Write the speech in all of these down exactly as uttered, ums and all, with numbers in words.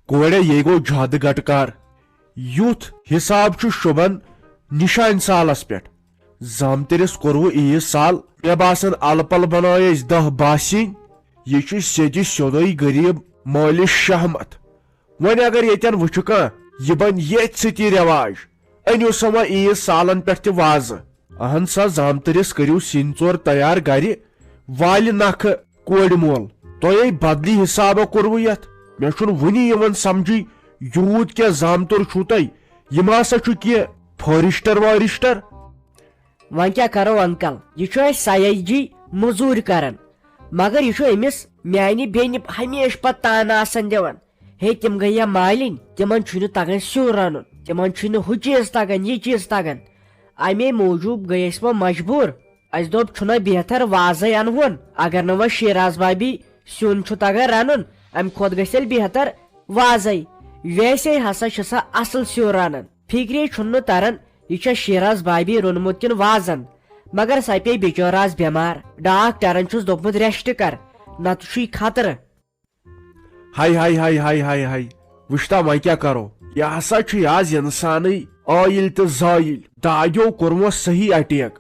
کورے یے گوٚو جادٕ گٹہٕ کار۔ یُتھ حساب چھُ شوٗبان نِشانہِ سالس پٮ۪ٹھ۔ زامتٕرِس کوٚروٕ عیٖد سال، مےٚ باسان الہٕ پلہٕ بنٲے أسۍ دَہ باہ سِنۍ۔ یہِ چھُ سیٚدِ سیوٚدُے غریٖب مٲلِس شہمت۔ وۄنۍ اگر ییٚتٮ۪ن وٕچھِ کانٛہہ، یہِ بنہِ ییٚتھۍ سۭتی رٮ۪واج۔ أنِو سا وۄنۍ عیٖد سالن پٮ۪ٹھ تہِ وازٕ۔ اہن سا، زامتٕرِس کٔرِو سِنۍ ژور تیار گرِ، والہِ نکھٕ کورِ مول۔ تۄہے بدلی حسابہ کوٚروٕ یتھ۔ مےٚ چھُنہٕ وُنہِ یِوان سمجھٕے، یوٗت کیٛاہ زامتُر چھُو تۄہہِ؟ یِم ہسا چھُ کینٛہہ فٲرِشٹر وٲرِشٹر۔ وۄنۍ کیٛاہ کرو انکل، یہِ چھُ اَسہِ سیاح جی مٔزوٗرۍ کران، مگر یہِ چھُ أمِس میانہِ بیٚنہِ ہمیشہٕ پتہٕ تانہٕ آسان دِوان۔ ہے، تِم گٔے یا مالِنۍ، تِمن چھُنہٕ تگان سیُن رنُن، تِمن چھُنہٕ ہُہ چیٖز تگان، یہِ چیٖز تگان۔ امے موٗجوٗب گٔے أسۍ وۄنۍ مجبوٗر۔ اسہِ دوٚپ، چھُنہ بہتر وازے انہون؟ اگر نہٕ وۄنۍ شیراز بابی سیُن چھُ تگان رنُن، امہِ کھۄتہٕ گژھِ تیٚلہِ بہتر وازے۔ ویسے ہسا چھِ سۄ اصل سیُن رنان۔ فکرے چھُنہٕ تران، یہِ چھا شیراز بابی روٚنمُت کِنہٕ وازن؟ مگر سۄ پیٚیہِ بِچٲر آز بٮ۪مار۔ ڈاکٹرن چھُس دوٚپمُت، ریسٹ کر، نتہٕ چھُے خطرٕ۔ ہاے ہاے ہاے ہاے ہاے ہاے۔ وٕچھتا وۄنۍ کیٛاہ کرو؟ یہِ ہسا چھُ آز انسانٕے ٲیِل تہٕ زٲیِل۔ دادیو کوٚرمس صحیح اٹیک۔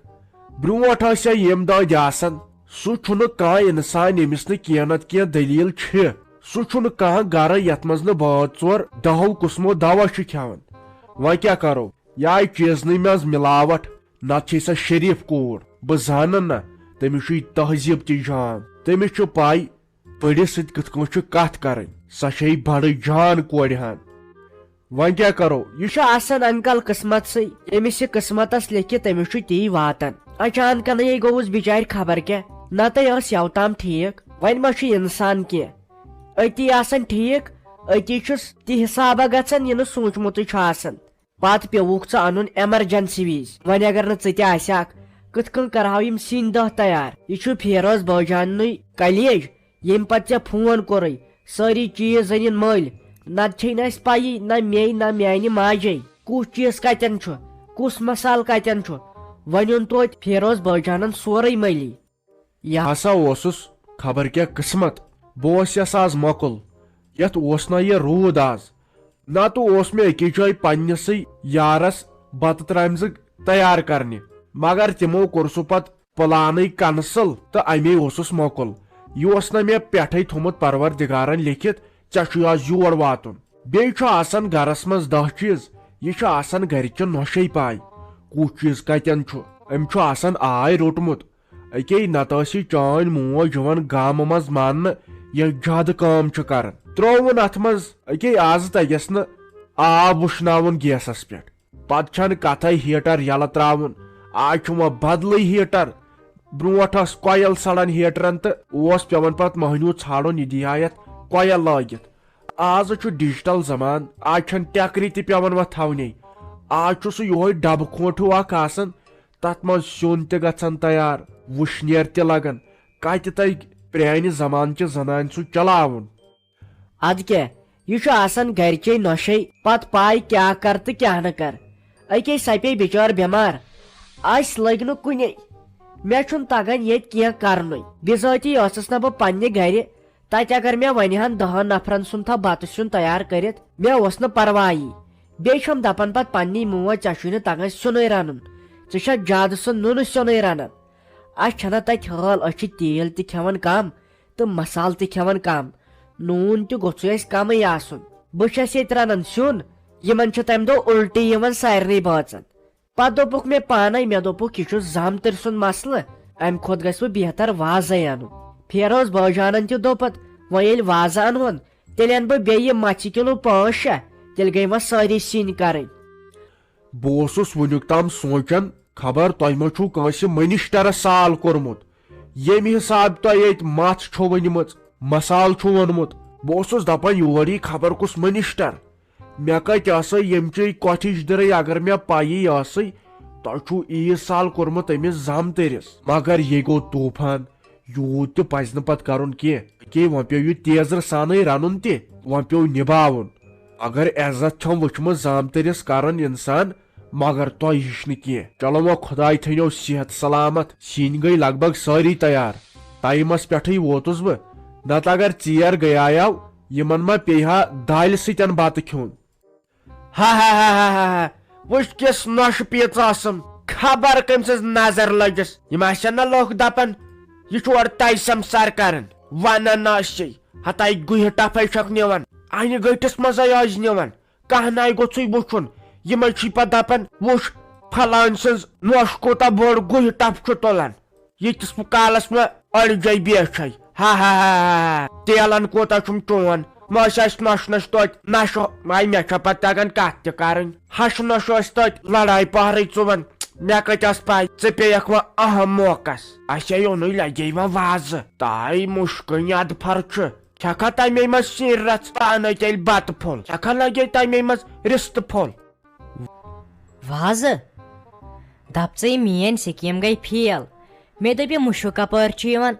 برونٹھ ٲسۍ ییٚمہِ دادِ آسان، سُہ چھُنہٕ کانٛہہ انسان ییٚمِس نہٕ کینٛہہ نتہٕ کینٛہہ دٔلیٖل چھِ۔ سُہ چھُنہٕ کانٛہہ گرٕ یتھ منٛز نہٕ بٲژ ژور دہو قٕسمو دوا چھُ کھٮ۪وان۔ وۄنۍ کیٛاہ کرو؟ یہِ آیہِ چیٖزنٕے منٛز ملاوٹھ، نتہٕ چھے سۄ شریف کوٗر۔ بہٕ زانن نہ، تٔمِس چھُ یہِ تہذیٖب تہِ جان۔ تٔمِس چھُ پاے پٔرِس سۭتۍ کِتھ کٲٹھۍ چھُ کتھ کرٕنۍ۔ سۄ چھے بڑٕ جان کورِ ہن۔ وۄنۍ کیٛاہ کرو؟ یہِ چھُ آسان انکل قٕسمتسٕے، ییٚمِس یہِ قٕسمتس لیکھِ، تٔمِس چھُ تی واتان۔ اچانکنے گوٚوُس بِچارِ خبر کیٛاہ، نتہٕ ٲس یوتام ٹھیٖک۔ وۄنۍ ما چھُ انسان کینٛہہ؟ أتی آسان ٹھیٖک، أتی چھُس تہِ حسابہ گژھان، یہِ نہٕ سوٗنچمُتٕے چھُ آسان۔ پتہٕ پیوٚوُکھ ژٕ انُن ایمرجنسی وِزِ۔ وۄنۍ اگر نہٕ ژٕ تہِ آسہِ ہاکھ، کِتھ کٔنۍ کرہاو یِم سِنۍ دَہ تیار؟ یہِ چھُ فیروز بٲجاننُے کلیج، ییٚمہِ پتہٕ ژےٚ فون کوٚرُے۔ سٲری چیٖز أنِن مٔلۍ، نتہٕ چھے نہٕ اَسہِ پَیی نہ مے نہ میانہِ ماجے کُس چیٖز کتٮ۪ن چھُ، کُس مسالہٕ کتٮ۪ن چھُ۔ وۄنۍ اوٚن توتہِ فیروز بٲجانن سورُے مٔلی۔ یہِ ہسا اوسُس خبر کیٛاہ قٕسمت۔ بہٕ اوس یس آز مۄکُل، یتھ اوس نہ یہِ روٗد آز۔ نتہٕ اوس مےٚ أکِس جایہِ پننِسٕے یارس بتہٕ ترامہِ زٕ تیار کرنہِ، مگر تِمو کوٚر سُہ پتہٕ پلانٕے کنسل تہٕ امے اوسُس مۄکُل۔ یہِ اوس نہ مےٚ پٮ۪ٹھے تھوٚمُت پروردگارن لیکھِتھ، ژےٚ چھُے آز یور واتُن۔ بیٚیہِ چھُ آسان گرس منٛز دَہ چیٖز، یہِ چھُ آسان گرِچہِ نۄشے پاے، کُس چیٖز کتٮ۪ن چھُ۔ أمۍ چھُ آسان آے روٚٹمُت۔ أکے نتہٕ ٲس یہِ چٲنۍ موج یِوان گامہٕ منٛز ماننہٕ، یۄس زیادٕ کٲم چھِ کران۔ ترٛووُن اتھ منٛز أکے آز تگٮ۪س نہٕ آب وٕشناوُن گیسس پٮ۪ٹھ۔ پتہٕ چھنہٕ کتھے ہیٹر یلہٕ ترٛاوُن۔ آز چھُ وۄنۍ بدلٕے ہیٹر۔ برونٹھ ٲس کۄیل سڑان ہیٹرن تہٕ اوس پٮ۪وان پتہٕ مٔہنیوٗ ژھانڈُن، یہِ دیہِ ہا یتھ کۄیل لٲگِتھ۔ آز چھُ ڈیجیٹل زمانہٕ، آز چھنہٕ ٹیکرِ تہِ پٮ۪وان وۄنۍ تھاونہِ۔ آز چھُ سُہ یِہوے ڈبہٕ کھونٛٹھ ہیوٗ اکھ آسان، تتھ منٛز سیُن تہِ گژھان تیار، وٕشنیر تہِ لگان۔ کتہِ تگہِ پرانہِ زمانہٕ چہِ زنانہِ سُہ چلاوُن؟ ادٕ کیٛاہ، یہِ چھُ آسان گرِچے نۄشے، پتہٕ پاے کیٛاہ کر تہٕ کیٛاہ نہٕ کر۔ أکے سۄ پیٚیہِ بِچٲر بٮ۪مار، اسہِ لٔگۍ نہٕ کُنے۔ مےٚ چھُنہٕ تگان ییٚتہِ کینٛہہ کرنُے۔ بِذٲتی ٲسٕس نہٕ بہٕ پننہِ گرِ، تتہِ اگر مےٚ ونہِ ہن دہن نفرن سُنٛد تھاو بتہٕ سیُن تیار کٔرِتھ، مےٚ اوس نہٕ پرواہی۔ بیٚیہِ چھَم دپان پتہٕ پننی موج، ژےٚ چھُے نہٕ تگان سیُنٕے رنُن، ژٕ چھکھ زیادٕ سُہ نُنہٕ سیُنٕے رنان۔ اسہِ چھنہ تتہِ حال، أسۍ چھِ تیٖل تہِ کھٮ۪وان کم تہٕ مسالہٕ تہِ کھٮ۪وان کم۔ نوٗن تہِ گوٚژھُے اسہِ کمٕے آسُن۔ بہٕ چھَس ییٚتہِ رنان سیُن، یِمن چھِ تمہِ دۄہ الٹی یِوان سارنٕے بٲژن۔ پتہٕ دوٚپُکھ مےٚ پانے، مےٚ دوٚپُکھ، یہِ چھُ زامتٕرۍ سُنٛد مسلہٕ، امہِ کھۄتہٕ گژھِ وۄنۍ بہتر وازے انُن۔ فیروز بٲجانن تہِ دوٚپ پتہٕ، وۄنۍ ییٚلہِ وازٕ انہون، تیٚلہِ انہٕ بہٕ بیٚیہِ مژھِ کِلوٗ پانٛژھ شےٚ، تیٚلہِ گٔے وۄنۍ سٲری سِنۍ کرٕنۍ۔ بہٕ اوسُس وُنیُک تام سونٛچان، خبر تۄہہِ ما چھُو کٲنٛسہِ منسٹرس سال کوٚرمُت، ییٚمہِ حساب تۄہہِ ییٚتہِ مژھ چھو ؤنمٕژ، مسالہٕ چھُو ووٚنمُت۔ بہٕ اوسُس دپان، یور یی خبر کُس منسٹر۔ مےٚ کتہِ ٲسٕے ییٚمچے کۄٹھِچ دِرٕے، اگر مےٚ پَیی ٲسٕے، تۄہہِ چھُو عیٖد سال کوٚرمُت أمِس زامتٕرِس۔ مگر یہِ گوٚو طوفان، یوٗت تہِ پزِ نہٕ پتہٕ کرُن کینٛہہ۔ اکے وۄنۍ پیوٚو یہِ تیزرٕ سانٕے رنُن تہِ، وۄنۍ پیوٚو نباوُن۔ اگر عزت چھم وٕچھمٕژ زامتٕرِس کران انسان، مگر تۄہہِ ہِش نہٕ کینٛہہ۔ چلو وۄنۍ خداے تھٲینو صحت سلامت۔ سِنۍ گٔے لگ بگ سٲری تیار۔ ٹایمس پٮ۪ٹھٕے ووتُس بہٕ، نتہٕ اگر ژیر گٔیایو، یِمن ما پیٚیہِ ہا دالہِ سۭتۍ بتہٕ کھیوٚن؟ ہا ہا ہا ہا ہا ہا۔ وٕچھ کِس نۄشہِ پیٖژ ٲسٕم۔ خبر کٔمۍ سٕنٛز نظر لٔجِس۔ یِم آسن نہ لُکھ دپان، یہِ چھُ اورٕ تۄہہِ سمسار کران۔ ونان نہ ٲسی۔ ہتاے گُہہِ ٹپھے چھکھ نِوان۔ انہِ گٔٹِس منٛزے ٲسۍ نِوان۔ کانٛہہ ناے گوٚژھُے وٕچھُن۔ یِمے چھِ پتہٕ دپان، وٕچھ، فلٲنۍ سٕنٛز نۄش کوٗتاہ بوٚڑ گُہہِ ٹپھ چھُ تُلان۔ ییٖتِس کالس مےٚ أڑۍ جاے بیچھے۔ ہا ہا ہا ہا ہا۔ تیلن کوٗتاہ چھُم چون؟ مےٚ ٲسۍ اَسہِ نۄشہِ نۄشہِ توتہِ نشہٕ۔ آے مےٚ چھا پتہٕ تگان کتھ تہِ کرٕنۍ؟ ہشہٕ نۄشہِ ٲسۍ توتہِ لڑاے پہرٕے ژُوان۔ مےٚ کتہِ ٲس پاے ژٕ پیٚیکھ وۄنۍ اہم موقعس۔ اَسے اوٚنُے لگے وۄنۍ وازٕ۔ تاے مُشکٕے ادفر چھُ۔ کھٮ۪کھا تَمے منٛز سِنۍ رژھ پانے تیٚلہِ بتہٕ پھوٚل؟ کھٮ۪کھا لگے تَمے منٛز رِستہٕ پھوٚل؟ وازٕ؟ دپ ژٕے، میٲنۍ سکیٖم گٔے فیل۔ مےٚ دوٚپ، یہِ مُشُک کپٲرۍ چھُ یِوان؟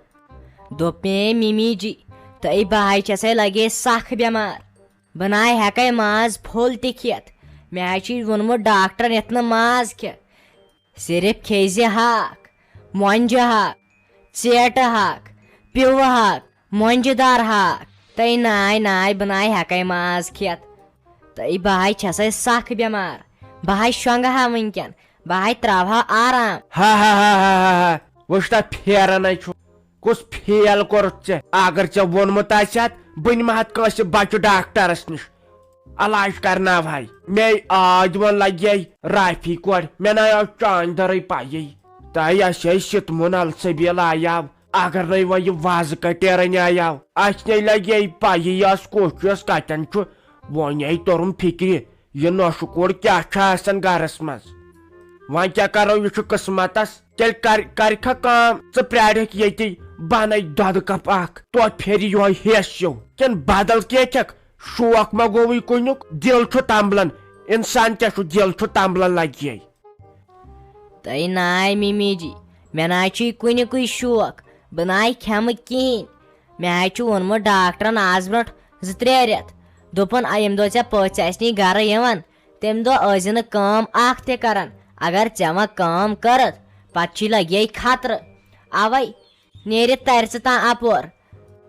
دوٚپ مےٚ، مِمی جی، تہٕ بہٕ ہاے چھسے لگے سخ بٮ۪مار۔ بہٕ ناے ہٮ۪کے ماز پھوٚل تہِ کھٮ۪تھ۔ مےٚ حظ چھُے ووٚنمُت ڈاکٹرن، یتھ نہٕ ماز کھےٚ۔ صرف کھیزِ ہاکھ، مۄنجہِ ہاکھ، ژیٹہٕ ہاکھ، پیوٕ ہاکھ، مۄنجہِ دار ہاکھ۔ تہٕ ناے ناے، بہٕ ناے ہٮ۪کے ماز کھٮ۪تھ۔ تہٕ بہٕ ہاے چھسے سخ بٮ۪مار۔ بہٕ ہاے شۄنگہٕ ہا وٕنکٮ۪ن۔ بہٕ ہاے تراوہا آرام۔ ہا ہا ہا ہا ہا ہا۔ وٕچھ تا پھیرنے چھُ۔ کُس فیل کوٚرُتھ ژےٚ؟ اگر ژےٚ ووٚنمُت آسہِ ہا، بہٕ نِمہٕ ہا کٲنٛسہِ بچہٕ ڈاکٹرس نِش۔ علاج کرناوہاے۔ مے آد وۄنۍ لگے رافی کورِ۔ مےٚ نہ ٲس چانہِ دٔرٕے پیی۔ تۄہہِ آسہِ ہے شتمُن السبیل آیاو۔ اگر نے وۄنۍ یہِ وازٕ کٹیرن آیاو، اسہِ نے لگے پیی یہِ ٲس کُس چھُ، یہِ ٲس کتٮ۪ن چھُ۔ وۄنۍ ہے توٚرُم فکرِ، یہِ نۄشہِ کوٗر کیٛاہ چھِ آسان گرس منٛز؟ وۄنۍ کیٛاہ کرو، یہِ چھُ قٕسمتس۔ تیٚلہِ کر، کرکھا کٲم، ژٕ پرٛارکھ ییٚتی، بہٕ انَے دۄدٕ کپ اکھ، توتہِ پھیرِ یِہوے ہیس ہیوٗ۔ کِنہٕ بدل کینٛہہ کھٮ۪کھ؟ شوق ما گوٚوُے کُنیُک؟ دِل چھُ تمبلان، انسان کیٛاہ چھُ، دِل چھُ تمبلان لگہِ۔ تہٕ ناے مِمی جی، مےٚ نہ چھُے کُنیُکُے شوق، بہٕ ناے کھٮ۪مہٕ کِہیٖنۍ۔ مےٚ حظ چھُ ووٚنمُت ڈاکٹرن آز برونٛٹھ زٕ ترٛےٚ رٮ۪تھ، دوٚپُن، آ، ییٚمہِ دۄہ ژےٚ پٔژھۍ آسنی گرٕ یِوان، تمہِ دۄہ ٲسۍ زِ نہٕ کٲم اکھ تہِ کران۔ اگر ژےٚ وۄنۍ کٲم کٔرٕتھ، پتہٕ چھُے لگے خطرٕ۔ اوے نیرِ ترِ ژٕ تام اپور،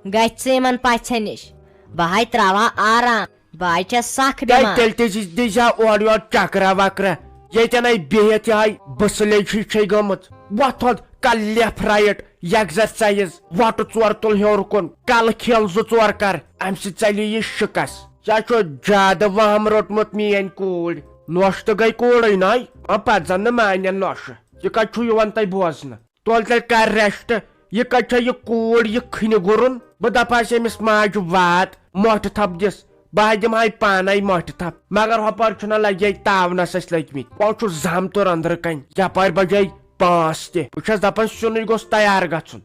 گژھِ ژٕ یِمن پژھٮ۪ن نِش۔ بہٕ ہاے تراوہا آرام، بہٕ ہاے چھس سخ تیٚلہِ، بٮ۪مار۔ تیٚلہِ تہِ دِزِ ہا اورٕ یورٕ چکرا وکرا۔ ییٚتٮ۪ن ہے بِہِتھ یہِ ہاے بٕسہٕ لیٚجہِ ہِش چھے گٔمٕژ۔ وۄتھ تھوٚد، کل left right، exercise، وۄٹہٕ ژور تُل ہیوٚر کُن، کلہٕ کھیل زٕ ژور کر، امہِ سۭتۍ ژلہِ یہِ شِکس۔ ژےٚ چھُ زیادٕ وہم روٚٹمُت میٲنۍ کوٗرۍ۔ نۄش تہٕ گٔے کوٗرٕے ناے، وۄنۍ پتہٕ زن نہٕ مانن نۄشہِ۔ یہِ کتہِ چھُ یِوان تۄہہِ بوزنہٕ؟ تُل تیٚلہِ کر rest۔ یہِ کتہِ چھےٚ یہِ کوٗر، یہِ کھنہِ گُرُن؟ بہٕ دپہٕ ہاس أمِس ماجہِ وات، مۄٹھٕ تھپھ دِس۔ بہٕ ہا دِمہٕ ہاے پانے مۄٹھِ تھپھ، مگر ہۄپٲرۍ چھُنہ لگے تاونس أسۍ لٔگۍ مٕتۍ۔ پتہٕ چھُ زامتُر أنٛدرٕ کنہِ، یپٲرۍ بجے پانٛژھ تہِ۔ بہٕ چھَس دپان سیُنٕے گوٚژھ تیار گژھُن۔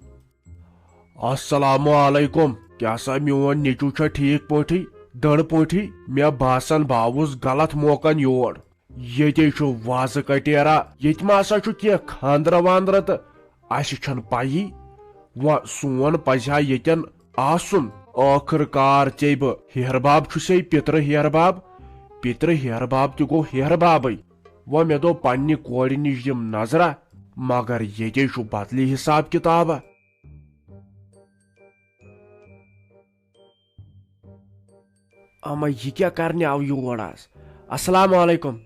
السلام علیکم، کیٛاہ سا میون نیٚچو چھا ٹھیٖک پٲٹھی، دٔڑ پٲٹھی؟ مےٚ باسان بہٕ آوُس غلط موقعن یور۔ ییٚتے چھُ وازٕ کٹیرا، ییٚتہِ ما سا چھُ کینٛہہ خانٛدرا وانٛدرا تہٕ اسہِ چھَنہٕ پَیی۔ وۄنۍ سون پَزِ ہا ییٚتٮ۪ن آسُن۔ ٲخٕر کار ژےٚ بہٕ ہیہَر باب چھُسے، پِترٕ ہیہَر باب، پِترٕ ہیہَر باب تہِ گوٚو ہیہَر بابٕے۔ وۄنۍ مےٚ دوٚپ پننہِ کورِ نِش دِم نظرا، مگر ییٚتے چھُ بدلٕے حساب کتابا۔ اما یہِ کیٛاہ کرنہِ آو یور آز؟ السلام علیکم۔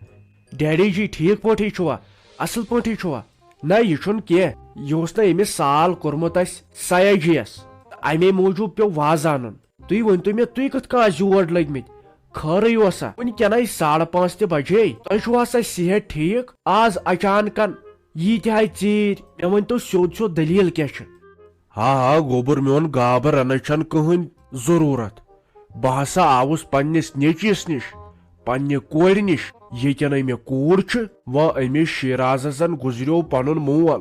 ڈیڈی جی، ٹھیٖک پٲٹھۍ چھُوا؟ اصل پٲٹھۍ چھُوا؟ نہ، یہِ چھُنہٕ کینٛہہ۔ یہِ اوس نہ أمِس سال کوٚرمُت اسہِ سیا جی یس۔ امے موٗجوٗب پیوٚو وازٕ انُن۔ تُہۍ ؤنۍتو مےٚ، تُہۍ کِتھ کٔنۍ آز یور لٔگۍ مٕتۍ؟ خٲرٕے اوسا؟ وُنہِ کیٛاہ نَے ساڑٕ پانٛژھ تہِ بجے۔ تۄہہِ چھُوا سا صحت ٹھیٖک؟ آز اچانکن ییٖتۍ ہاے ژیٖرۍ۔ مےٚ ؤنۍتو سیوٚد سیوٚد دٔلیٖل کیٛاہ چھِ؟ ہا ہا، گوٚبُر میون، گابہٕ رنٕچ چھَنہٕ کٕہٕنۍ ضروٗرت۔ بہٕ ہسا آوُس پننِس نیٚچوِس نِش، پننہِ کورِ نِش، ییٚتٮ۪ن أمۍ کوٗر چھِ۔ وۄنۍ أمِس شیرازس زن گُزریو پنُن مول۔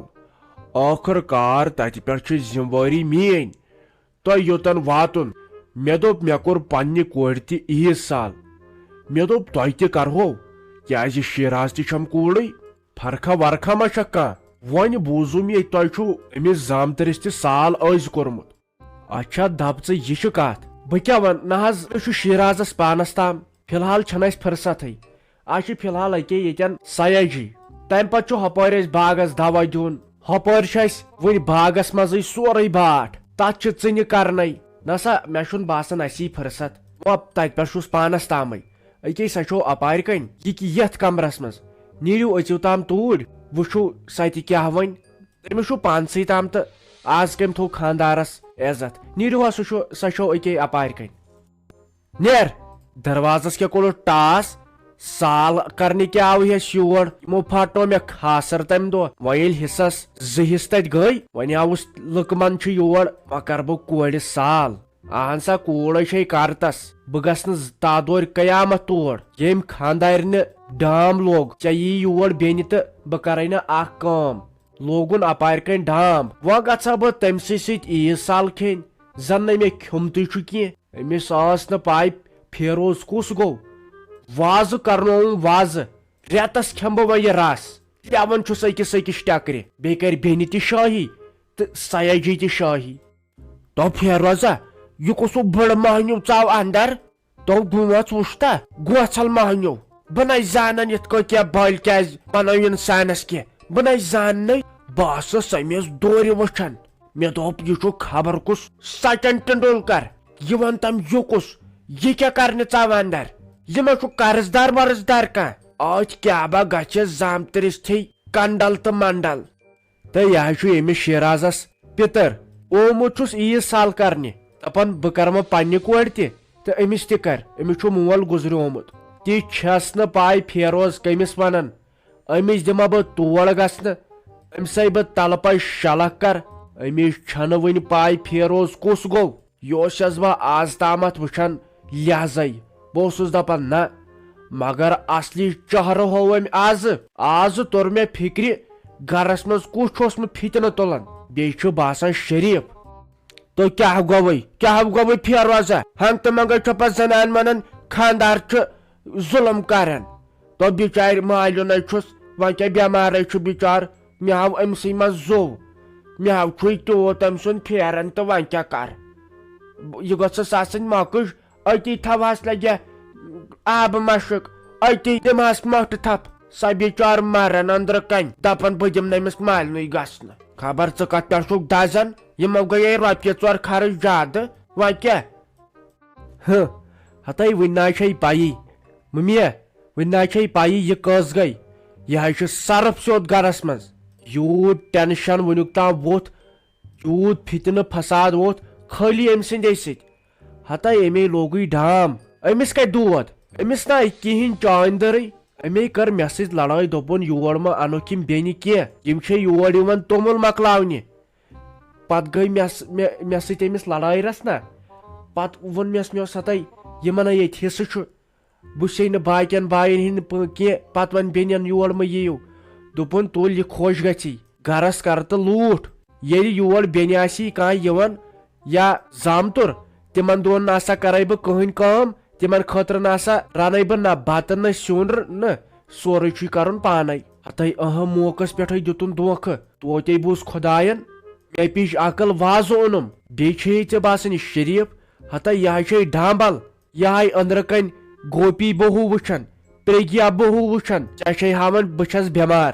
ٲخٕر کار تتہِ پٮ۪ٹھ چھِ ذمہٕ وٲری میٲنۍ۔ تۄہہِ یوٚتن واتُن۔ مےٚ دوٚپ، مےٚ کوٚر پننہِ کورِ تہِ عیٖد سال۔ مےٚ دوٚپ، تۄہہِ تہِ کرہو، کیازِ شیراز تہِ چھم کوٗرٕے۔ فرقہ ورقہ ما چھکھ کانٛہہ؟ وۄنۍ بوٗزُم ییٚتہِ تۄہہِ چھُو أمِس زامتٕرِس تہِ سال أزۍ کوٚرمُت۔ اچھا دپ ژٕ، یہِ چھُ کتھ۔ بہٕ کیٛاہ ونہٕ، نہ حظ، یہِ چھُ شیرازس پانس تام۔ فی الحال چھنہٕ اسہِ فرصتھٕے۔ آز چھِ فی الحال اکے ییٚتٮ۪ن سیا جی۔ تمہِ پتہٕ چھُ ہۄپٲرۍ اسہِ باغس دوا دیُن۔ ہۄپٲرۍ چھُ اسہِ وُنہِ باغس منٛزٕے سورُے باٹھ۔ تتھ چھِ ژٕنہِ کرنے، نسا، مےٚ چھُنہٕ باسان اَسی فرصت۔ وۄپ، تَتہِ پٮ۪ٹھ چھُس پانَس تامٕے۔ أکے سۄ چھو اَپارِ کَنۍ، یہِ کہِ یَتھ کَمرَس منٛز۔ نیٖرِو أژِو تام توٗرۍ، وٕچھِو سۄ تہِ کیٛاہ وَنہِ۔ تٔمِس چھُ پانسٕے تام تہٕ آز کٔمۍ تھوٚو خانٛدارَس عزت۔ نیٖرِو ہا، سُہ چھُ، سۄ چھو أکے اَپارِ کَنۍ۔ نیر، دروازس کیٛاہ کوٚرُتھ ٹاس؟ سال کرنہِ کیٛاہ آو یس یور؟ یِمو پھاٹنو مےٚ خاصر تمہِ دۄہ۔ وۄنۍ ییٚلہِ حصس زٕ حصہٕ تتہِ گٔے، وۄنۍ آوُس لُکہٕ من چھُ یور، وۄنۍ کرٕ بہٕ کورِ سال۔ اہن سا، کوٗر ہے چھے کرتس۔ بہٕ گژھٕ نہٕ تادورِ قیامت تور۔ ییٚمۍ خاندارنہِ ڈام لوگ، ژےٚ یی یور بیٚنہِ تہٕ بہٕ کرے نہٕ اکھ کٲم۔ لوگُن اپارِ کنۍ ڈام۔ وۄنۍ گژھٕ ہا بہٕ تٔمۍ سٕے سۭتۍ عیٖد سال کھیٚنۍ، زن نہٕ مےٚ کھیوٚمتُے چھُ کینٛہہ۔ أمِس ٲس نہٕ پاے فیروز کُس گوٚو۔ وازٕ کرنووُم وازٕ، رٮ۪تس کھٮ۪مہٕ بہٕ وۄنۍ یہِ رس۔ پٮ۪وان چھُس أکِس أکِس ٹٮ۪کرِ، بیٚیہِ کرِ بیٚنہِ تہِ شٲہی تہٕ سیاجی تہِ شٲہی۔ تو فیروزہ، یہِ کُس ہیوٗ بٕڑٕ مہنیو ژاو اندر؟ تو گوژھ وُچھتا، گوژھل مہنیو۔ بہٕ نَے زانن یِتھ کٔنۍ کینٛہہ بٲلۍ کیٛازِ بنٲو اِنسانس کینٛہہ۔ بہٕ نَے زاننٕے۔ بہٕ ٲسٕس أمِس دورِ وٕچھان۔ مےٚ دوٚپ، یہِ چھُ خبر کُس سچن ٹنڈولکر۔ یہِ وَن تم، یہِ کُس؟ یہِ کیٛاہ کرنہِ ژاو اندر؟ یہِ ما چھُ قرضدار ورضدار کانٛہہ؟ أتھۍ کیٛاہ با گژھِ زامتٕرِس تھے کنڈل تہٕ منڈل۔ تہٕ یہِ حظ چھُ ییٚمِس شیرازس پِتٕر۔ آمُت چھُس عیٖد سال کرنہِ، دپان بہٕ کرٕ وۄنۍ پننہِ کورِ تہِ تہٕ أمِس تہِ کرِ۔ أمِس چھُ مول گُزریومُت۔ تہِ چھس نہٕ پاے فیروز کٔمِس ونان۔ أمِس دِمہ بہٕ تور گژھنہٕ، أمۍ سٕے بہٕ تلہٕ پے شلکھ کرٕ۔ أمِس چھنہٕ وُنہِ پاے فیروز کُس گوٚو۔ یہِ اوسس بہٕ آز تامتھ وٕچھان لحظے۔ بہٕ اوسُس دپان نہ، مگر اصلی چہرٕ ہوو أمۍ آزٕ۔ آزٕ توٚر مےٚ فکرِ، گرس منٛز کُس چھُ اوسمُت فتنہٕ تُلان۔ بیٚیہِ چھُ باسان شریف۔ تو کیٛاہ گوٚوُے، کیٛاہ گوٚوُے فیروزہ؟ ہنگ تہٕ منگے چھُ پتہٕ زنان ونان خاندار چھُ ظلم کران۔ تو بچارِ مالیُن ہے چھُس، وۄنۍ کیٛاہ بٮ۪مارے چھُ بچار، مےٚ آو أمۍ سٕے منٛز زوٚو۔ مےٚ آو چھُے تیوٗت أمۍ سُنٛد پھیران تہٕ وۄنۍ کیٛاہ کر؟ یہِ گٔژھٕس آسٕنۍ مۄکٕج، أتی تھاوہس لگہِ آبہٕ مشک، أتی دِمہس مۄٹھٕ تھپھ۔ سۄ بچار مران أنٛدرٕ کنۍ، دپان بہٕ دِمہٕ نہٕ أمِس مالنٕے گژھنہٕ۔ خبر ژٕ کتھ پٮ۪ٹھ چھُکھ دزان؟ یِمو گٔیے رۄپیہِ ژور خرٕچ زیادٕ، وۄنۍ کیٛاہ؟ ہہ، ہتے وُنہِ نہ چھے پَیی۔ مُمیا، وُنہِ نہ چھے پَیی یہِ کٔژ گٔے۔ یہِ حظ چھُ سرپھ سیوٚد گرس منٛز۔ یوٗت ٹینشن وُنیُک تام ووٚتھ، یوٗت فتنہٕ فساد ووٚتھ، خٲلی أمۍ سٕنٛدے سۭتۍ۔ ہتے أمے لوگُے ڈام۔ أمِس کتہِ دود؟ أمِس نہ کِہیٖنۍ چٲنۍ دٔرٕے۔ أمے کٔر مےٚ سۭتۍ لڑٲے، دوٚپُن یور مہ انُکھ یِم بیٚنہِ کینٛہہ، یِم چھے یور یِوان توٚمُل مۄکلاونہِ۔ پتہٕ گٔے مےٚ س-، مےٚ، مےٚ سۭتۍ أمِس لڑٲے رژھ نہ۔ پتہٕ ووٚن مےٚ، مےٚ اوس ہتے یِمن ہے ییٚتہِ حصہٕ چھُ، بہٕ چھُسے نہٕ باقین باین ہِنٛدۍ پٲٹھۍ کینٛہہ، پتہٕ وۄنۍ بیٚنٮ۪ن یور مہ یِیِو۔ دوٚپُن تُل یہِ خۄش گژھی۔ گرس کر تہٕ لوٗٹھ۔ ییٚلہِ یور بیٚنہِ آسی کانٛہہ یِوان یا زامتُر، تِمن دۄہن نہ سا کرے بہٕ کٕہٕنۍ کٲم، تِمن خٲطرٕ نہ سا رنے بہٕ نہ بتہٕ نہ سیُن نہ، سورُے چھُے کرُن پانے۔ ہتے اہم موقعس پٮ۪ٹھے دیُتُن دھوکہٕ، توتے بوٗز خداین۔ مےٚ پیٚچ عقل، وازٕ اوٚنُم۔ بیٚیہِ چھے ژےٚ باسان یہِ شریف؟ ہتے یہِ ہا چھے ڈامبل۔ یہِ ہاے أنٛدرٕ کنۍ گوپی بہوٗ وٕچھان، پریگیا بہوٗ وٕچھان، ژےٚ چھے ہاوان بہٕ چھس بٮ۪مار۔